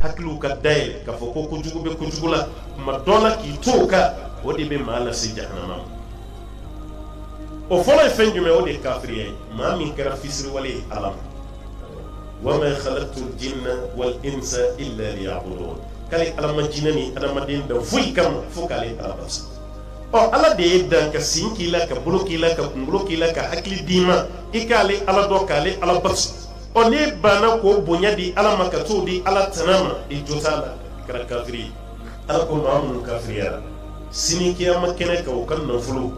Hakiliw ka dayɛlɛ k'a fɔ ko kojugu bɛ kojugu la kuma dɔ la k'i to o kan, o de bɛ maa lase jahanama ma. O fɔlɔ ye fɛn jumɛn? O de ye kafiriya ye, maa min kɛra fisiriwale ye Ala ma. Wama khalaqtul jinna wal insa illa liya'budun. K'ale Ala ma jinɛ ni adamaden dan foyi kama fo k'ale Ala bato. Ɔ, Ala de ye dan ka sen k'i la, ka bolo k'i la, ka kunkolo k'i la, ka hakili d'i ma, i k'ale Ala dɔn, k'ale Ala bato. Ɔ, n'e banna k'o bonya di Ala ma, ka t'o di Ala tana ma, i jo t'a la, i kɛra kafiri ye. Ala ko maa minnu kafiriyara, sini kiyama kɛnɛ kan, u ka nafolo,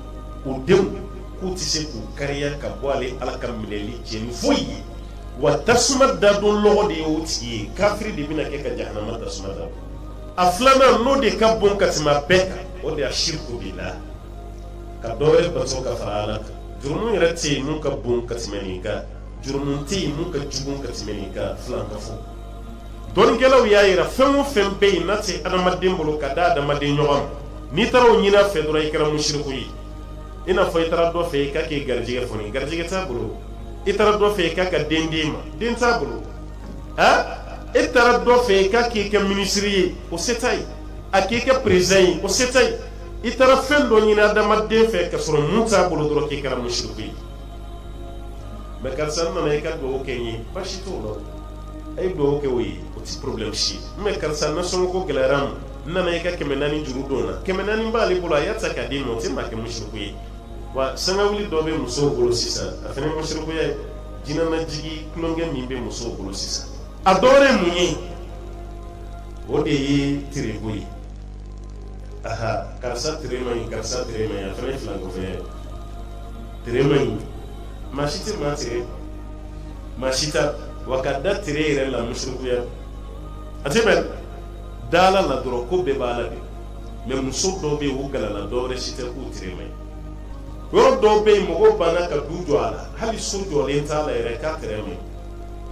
u denw, k'u tɛ se k'u kariya ka bɔ ale Ala ka minɛli cɛ ni foyi ye. Wa tasuma dadon lɔgɔ de ye o tigi ye. Kafiri de bɛna kɛ ka jahanama tasuma dadon. A filanan, n'o de ka bon ka tɛmɛ a bɛɛ kan, o de ye ashirku billah, ka dɔ wɛrɛ bato ka fara Ala kan. Jurumu yɛrɛ tɛ yen mun ka bon ka tɛmɛ nin kan, jurumu tɛ yen mun ka jugu ka tɛmɛ nin kan. Filan ka fɔ, dɔnnikɛlaw y'a yira, fɛn o fɛn bɛ yen n'a tɛ adamaden bolo ka da adamaden ɲɔgɔn ma, n'i taara o ɲini a fɛ dɔrɔn, i kɛra musiriku ye. I n'a fɔ i taara dɔ fɛ yen k'a k'i garijɛgɛ foni, garijɛgɛ t'a bolo. I taara dɔ fɛ yen k'a ka den d'e ma, den t'a bolo. A e taara dɔ fɛ yen k'a k'i kɛ minisiri ye, o se t'a ye. A k'i kɛ président ye, o se t'a ye. I taara fɛn dɔ ɲini adamaden fɛ ka sɔrɔ mun t'a bolo dɔrɔn, k'i kɛra musiriku ye. Mais karisa, n nana i ka dugawu kɛ n ye, baasi t'o la, a ye dugawu kɛ o ye, o ti problème si ye. Mais karisa, nasɔngɔ ko gɛlɛyara n ma, n nana i ka 400 juru don n na. 400 b'ale bolo, a y'a ta k'a d'i ma, o tɛ maa kɛ musiriku ye. Wa sangawuli dɔ bɛ musow bolo sisan, a fana ye musirikuya ye, jinɛnajigi tulonkɛ min bɛ musow bolo sisan. A dɔ wɛrɛ ye mun ye? O de ye tereko ye. Aha, karisa tere man ɲi, karisa tere man ɲi, a fana ye filankafɔya ye. Tere man ɲi, maa si tɛ maa tere, maa si ta. Wa ka da tere yɛrɛ la, musirikuya, a tɛ bɛn. Da Ala la dɔrɔn, ko bɛɛ b'a la de. Mais muso dɔw bɛ yen, u galala, dɔw wɛrɛ si tɛ k'u tere man ɲi. Yɔrɔ dɔw bɛ yen, mɔgɔw banna ka du jɔ a la, hali so jɔlen t'a la yɛrɛ, k'a tere man ɲi.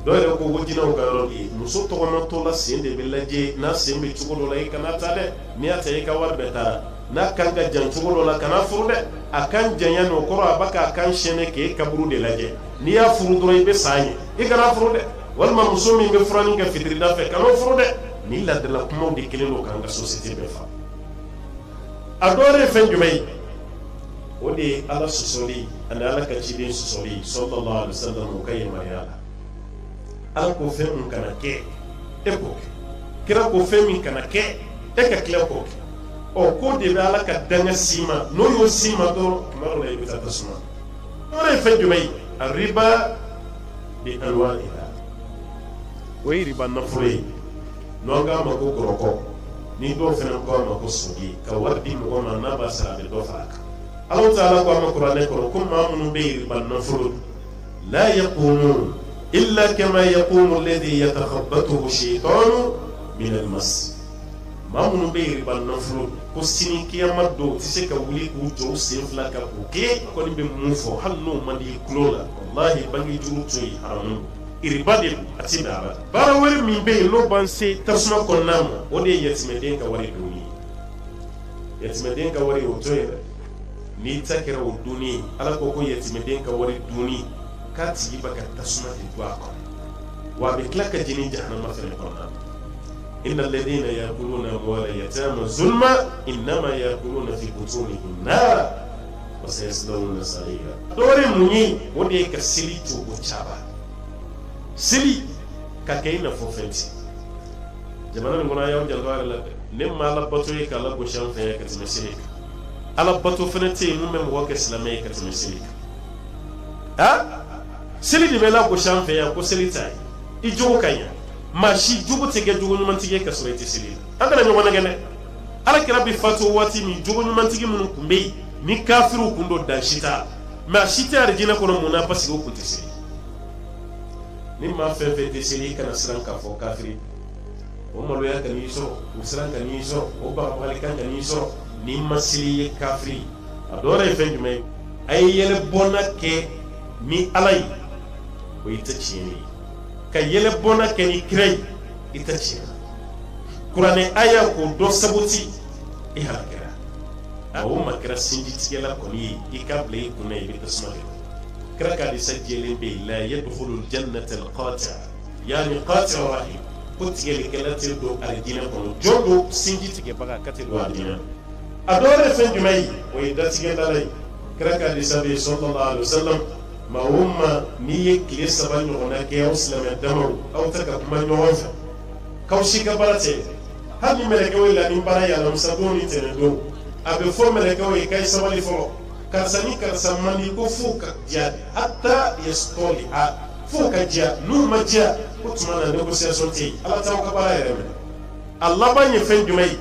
Dɔw yɛrɛ ko ko jinɛw ka yɔrɔ de ye. Muso tɔgɔmatɔ la, sen de bɛ lajɛ. N'a sen bɛ cogo dɔ la, i kana ta dɛ, n'i y'a ta, i ka wari bɛɛ taara. N'a kan ka jan cogo dɔ la, kana furu dɛ. A kan janya n'o kɔrɔ, a b'a k'a kan sɛnɛ k'e kaburu de lajɛ. N'i y'a furu dɔrɔn, i bɛ sa ɲɛ, i kana furu dɛ. Walima muso min bɛ furanin kɛ fitirida fɛ, kan'o furu dɛ. Nin laadala kumaw de kɛlen don k'an ka société bɛɛ fa. A dɔ wɛrɛ ye fɛn jumɛn ye? O de ye Ala sɔsɔli ani Ala ka ciden sɔsɔli sallallahu alaihi wasallam o ka yamaruya la. Ala ko fɛn min kana kɛ, e k'o kɛ. Kira ko fɛn min kana kɛ, e ka tila k'o kɛ. Ɔ, k'o de bɛ Ala ka danga s'i ma. N'o y'o s'i ma dɔrɔn, tuma dɔ la i bɛ taa tasuma. O yɛrɛ ye fɛn jumɛn ye? Arriba bi anwa'iha, o ye riba nafolo ye, n'an k'a ma ko gɔrɔkɔ, ni dɔw fana ko a ma ko sogi, ka wari di mɔgɔ ma, n'a b'a sara, a bɛ dɔ fara a kan. Ala taala ko a ma kuranɛ kɔnɔ ko maa minnu bɛ riba nafolo, la yaqumun illa kama yaqumu alladhi yatakhabbathu shaytanu min almas. Maa minnu bɛ riba nafolo, ko sini kiyama don, u tɛ se ka wuli k'u jɔ u sen fila kan k'u kɛ. Kɔni bɛ mun fɔ, hali n'o man di i tulo la, walahi, banki juru to yen, haramu riba de don, a ti bɛn a la. Baara wɛrɛ min bɛ yen n'o b'an se tasuma kɔnɔna ma, o de ye yatimɛden ka wari dunni ye. Yatimɛden ka wari, o to yen dɛ. N'i ta kɛra o dunni ye, Ala ko ko yatimɛden ka wari dunni, k'a tigi bɛ ka tasuma de don a kɔnɔ, wa a bɛ tila ka jeni jahanama fɛnɛ kɔnɔna na. Inna alladhina yakuluna amwala yatama zulma innama yakuluna fi butunihim nara wa sayaslawna sa'ira. Dɔ wɛrɛ ye mun ye? O de ye ka seli cogo caba, seli ka kɛ i n'a fɔ fɛn tɛ jamana nin kɔnɔ. A y'aw janto a yɛrɛ la dɛ. Ne ma Ala bato ye k'Ala gosi an fɛ yan ka tɛmɛ seli kan. Ala bato fɛnɛ tɛ yen mun bɛ mɔgɔ kɛ silamɛ ye ka tɛmɛ seli kan. Ha, seli de bɛ lagosi an fɛ yan ko seli t'a ye, i jogo ka ɲi. Maa si jogo tɛ kɛ jogo ɲumantigi ye ka sɔrɔ i tɛ seli la. An kana ɲɔgɔn nɛgɛn dɛ. Ala kira bɛ fatu waati min, jogo ɲumantigi minnu tun bɛ yen ni kafiriw kun don, dan si t'a la, mais a si tɛ arijinɛ kɔnɔ. Mun na? Parce que o kun tɛ seli. Ni maa fɛn fɛn tɛ seli, i kana siran k'a fɔ kafiri. O maloya kan'i sɔrɔ, o siran kan'i sɔrɔ, o bagabagalikan kan'i sɔrɔ. N'i ma seli, i ye kafiri. A dɔ wɛrɛ ye fɛn jumɛn ye? A ye yɛlɛbɔnna kɛ ni Ala ye, o y'i ta tiɲɛni ye. Ka yɛlɛbɔnna kɛ ni kira ye, i ta tiɲɛna. Kuranɛ aya k'o dɔ sabuti, i halakira. O ma kɛra sinjitigɛla kɔni ye, i k'a bila i kunna, i bɛ tasuma de. Kira ka hadisa jɛlen bɛ yen, la yadkhulu jannata al-qati', yani qati' rahim. Ko tigɛlikɛla tɛ don alijinɛ kɔnɔ. Jɔn don? Sinji tigɛbaga k'a tɛ don alijinɛ. A dɔ wɛrɛ ye fɛn jumɛn ye? O ye datigɛdala ye. Kira ka hadisa bɛ yen, sallallahu alaihi wasallam, maa o maa n'i ye tile 3 ɲɔgɔnna kɛ aw silamɛ damaw, aw tɛ ka kuma ɲɔgɔn fɛ, k'aw si ka baara tɛ, hali ni mɛlɛkɛw ye la ni baara ye alamisa don ni tɛnɛn don, a bɛ fɔ mɛlɛkɛw ye k'a ye sabali fɔlɔ, karisa ni karisa man di, ko f'u ka diya, hatta yastaliha, f'u ka diya. N'u ma diya, ko tuma na négociation tɛ yen, Ala t'aw ka baara yɛrɛ minɛ. A laban ye fɛn jumɛn ye?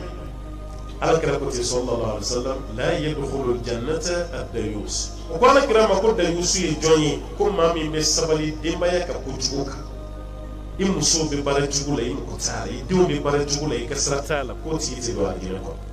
Ala kira ko ten, sallallahu alaihi wasallam, la yadkhulu jannata ad-dayus. O ko Ala kira ma ko dayusu ye jɔn ye? Ko maa min bɛ sabali denbaya ka kojugu kan. I muso bɛ baara jugu la, i mako t'a la. I denw bɛ baara jugu la, i ka sira t'a la. K'o tigi tɛ don alijinɛ kɔnɔ.